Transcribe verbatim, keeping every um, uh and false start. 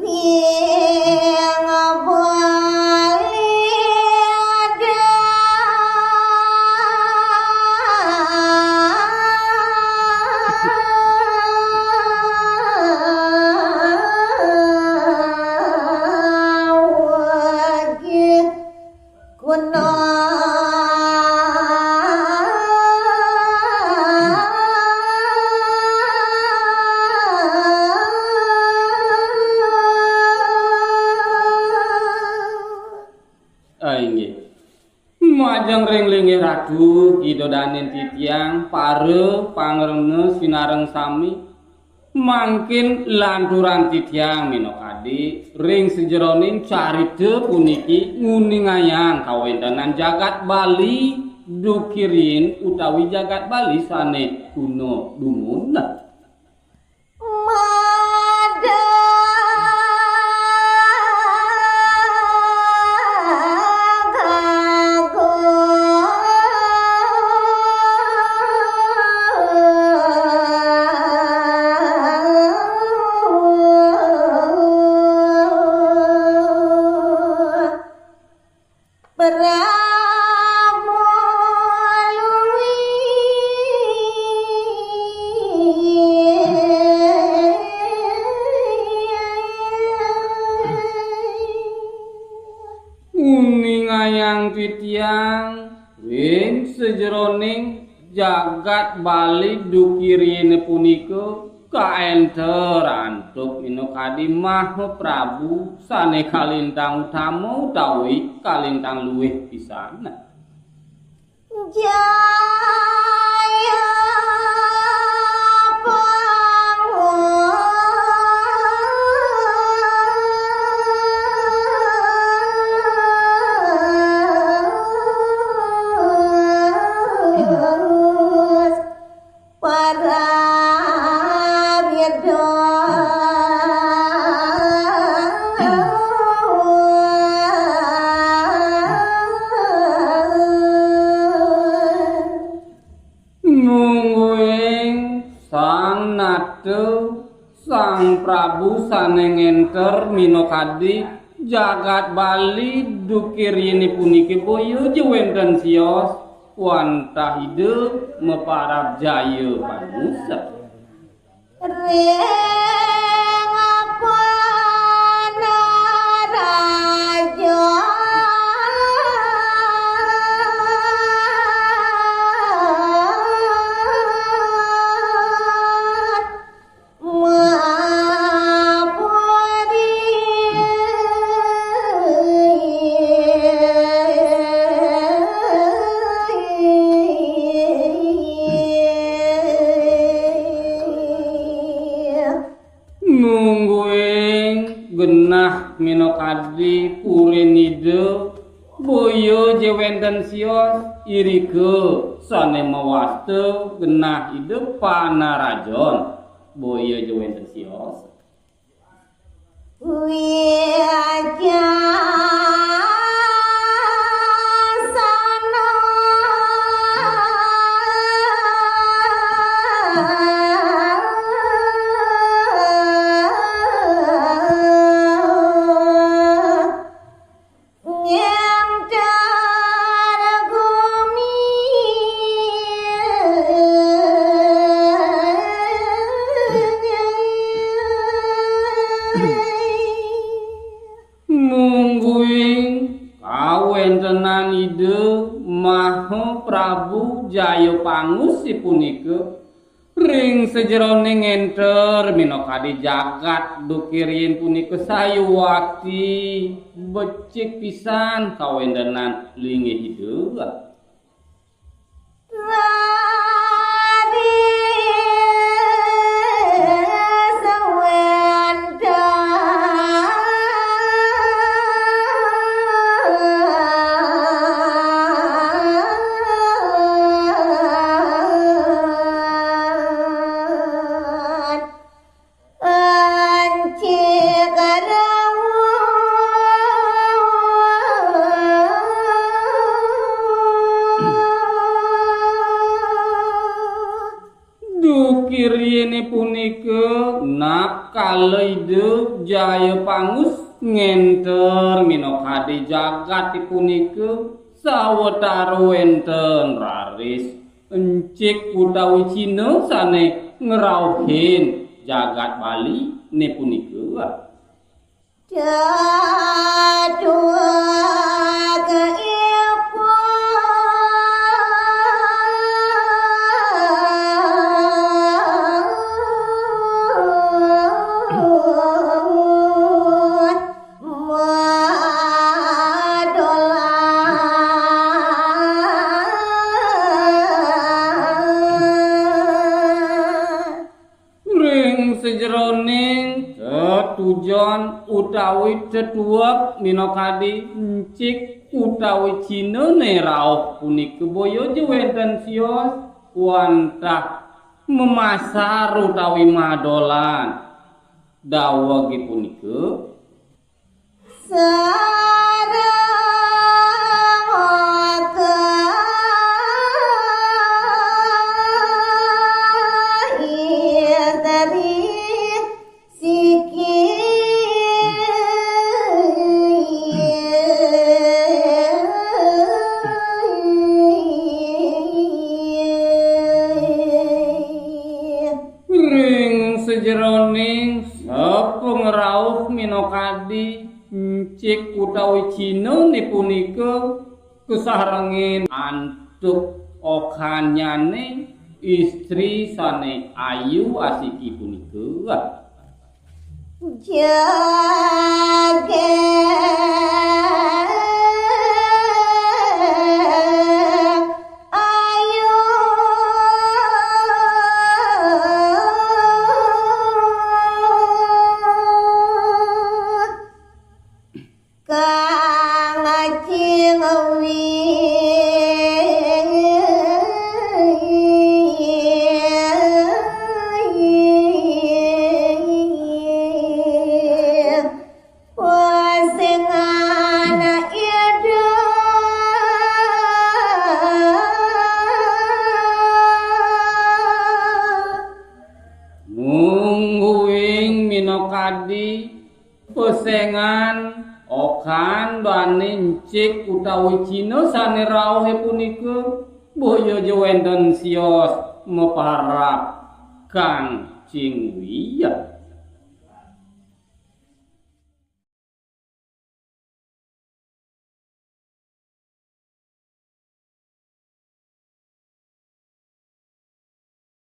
Ing bali daweg gunung. Ah, inggih. Majeng ring linggih Ratu, Ida dané titiang, para pangrena sinareng sami, mangkin lanturang titiang minakadi ring sajeroning carita puniki nguningayang kawéntenan jagat Bali dukirin utawi jagat Bali sané tuna dumun. Prabu Lui. Nguningayang titiang ring sajeroning jagat Bali dukiriné punika kaénter antuk minakadi Maha Prabu sané kalintang utama utawi kalintang luih pisan. Jaya Pangus. Parabéda. Mungguing Sang Nata, Sang Prabu sané ngénter minakadi jagat Bali dukiriné puniki boya ja wénten sios, wantah Ida maparab jaya pangusa. Ring panaraja. Mungguing genah minakadi purin Ida, boya ja wénten sios, irika sané mawasta genah Ida panarajan. Boya ja wénten sios. Wicaksana. Ngénter gumi. Mungguing kawéntenan Ida Maha Prabu Jaya Pangusi punika ring sajeroning ngénter minakadi jagat dukirin punika sayuwakti becik pisan kawéntenan linggih Ida. Raris wénten. Ancik rauh. Nika nak kala Ida Jaya Pangus ngénter minakadi jagat punika sawetara wénten raris encik utawi Cina sané ngrauhin jagat Bali né punika. Ring sajeroning tetujon utawi tetuek minakadi encik utawi Cinané rauh punika boya ja wénten sios wantah memasar utawi madolan. Dawegé punika, ring sajeroning sapangrauh minakadi encik utawi Cinané punika kasarengin antuk okannyané istri sané ayu asiki punika. Mungguing minakadi pesengan okan dané encik utawi Cina sané rauhé punika, boya ja wénten sios maparab Kang Cingwi.